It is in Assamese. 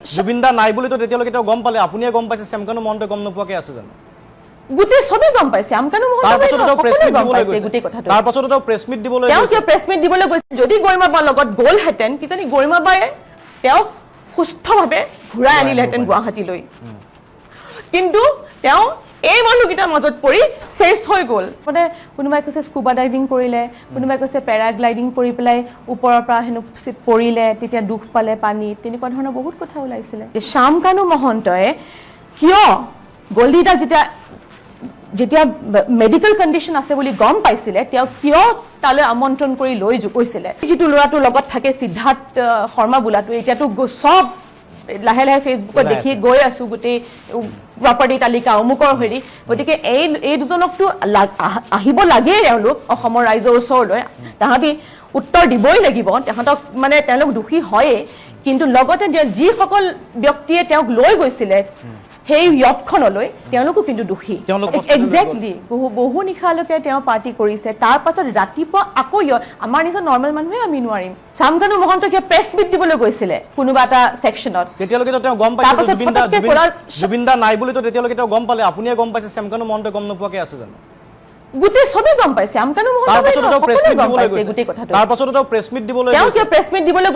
জুবিন দা নাই বুলিতো তেতিয়ালৈকে তেওঁ গম পালে, আপুনিয়ে গম পাইছে, শ্যামকানু মহন্তই গম নোপোৱাকে আছে জানো? গোটেই চবেই গম পাইছে, শ্যামকানু তাৰপাছতো তেওঁ প্ৰেছ মিট গম দিবলৈ পাইছে গৈছে। গোটেই কথাটো। তাৰপাছতো তেওঁ প্ৰেছ মিট দিবলৈ তেওঁ গৈছে। কিয় প্ৰেছ মিট দিবলৈ গৈছে? যদি গৰিমা বাৰ লগত গ'লহেঁতেন, কিজানি গৰিমা বায়ে তেওঁক সুস্থভাৱে ঘূৰাই আনিলেহেঁতেন গুৱাহাটীলৈ। কিন্তু তেওঁ এই মানুহকেইটাৰ মাজত পৰি চেচ হৈ গ'ল। মানে কোনোবাই কৈছে স্কুবা ডাইভিং কৰিলে, কোনোবাই কৈছে পেৰাগ্লাইডিং কৰি পেলাই ওপৰৰ পৰা হেনো পৰিলে, তেতিয়া দুখ পালে পানীত, তেনেকুৱা ধৰণৰ বহুত কথা ওলাইছিলে। শ্যামকানু মহন্তই কিয় গল্ডিদা যেতিয়া মেডিকেল কণ্ডিশ্যন আছে বুলি গম পাইছিলে, তেওঁ কিয় তালৈ আমন্ত্ৰণ কৰি লৈ গৈছিলে? যিটো ল'ৰাটোৰ লগত থাকে সিদ্ধাৰ্থ শৰ্মা বোলাটো, এতিয়াতো চব লাহে লাহে ফেচবুকত ওলাই দেখি আছে। গৈ আছো গোটেই প্ৰপাৰ্টি তালিকা অমুকৰ হেৰি। গতিকে এই দুজনকতো আহিব লাগেই তেওঁলোক অসমৰ ৰাইজৰ ওচৰলৈ, তাহাঁতি উত্তৰ দিবই লাগিব, তাহাঁতক মানে তেওঁলোক দোষী হয়েই। কিন্তু লগতে যিসকল ব্যক্তিয়ে তেওঁক লৈ গৈছিলে সেই য়টখনলৈ, তেওঁলোকো কিন্তু দোষী। তেওঁলোক বস্তুটো লৈ গ'ল। এক্সেক্টলি, বহু নিশালৈকে তেওঁ পাৰ্টি কৰিছে। তাৰ পাছত ৰাতিপুৱা আকৌ আমাৰ নিচিনা নৰ্মেল মানুহে আমি নোৱাৰিম। শ্যামকানু মহন্ত কিয় প্ৰেছ মিট দিবলৈ গৈছিলে কোনোবা এটা ছেকশ্যনত? তেতিয়ালৈকে তেওঁ গম পাইছে তাৰপাছত পটককে জুবিন দা নাই বুলিতো তেতিয়ালৈকে তেওঁ গম পালে, আপুনিয়ে গম পাইছে, শ্যামকানু মহন্তই গম নোপোৱাকে আছে জানো? গোটেই চবেই গম পাইছে, শ্যামকানু মহন্ত তাৰপাছতো তেওঁ প্ৰেছ সকলোৱে মিট গম দিবলৈ পাইছে গৈছে। গোটেই কথাটো। তাৰপাছতো তেওঁ প্ৰেছ মিট দিবলৈ তেওঁ গৈছে। কিয় প্ৰেছ মিট দিবলৈ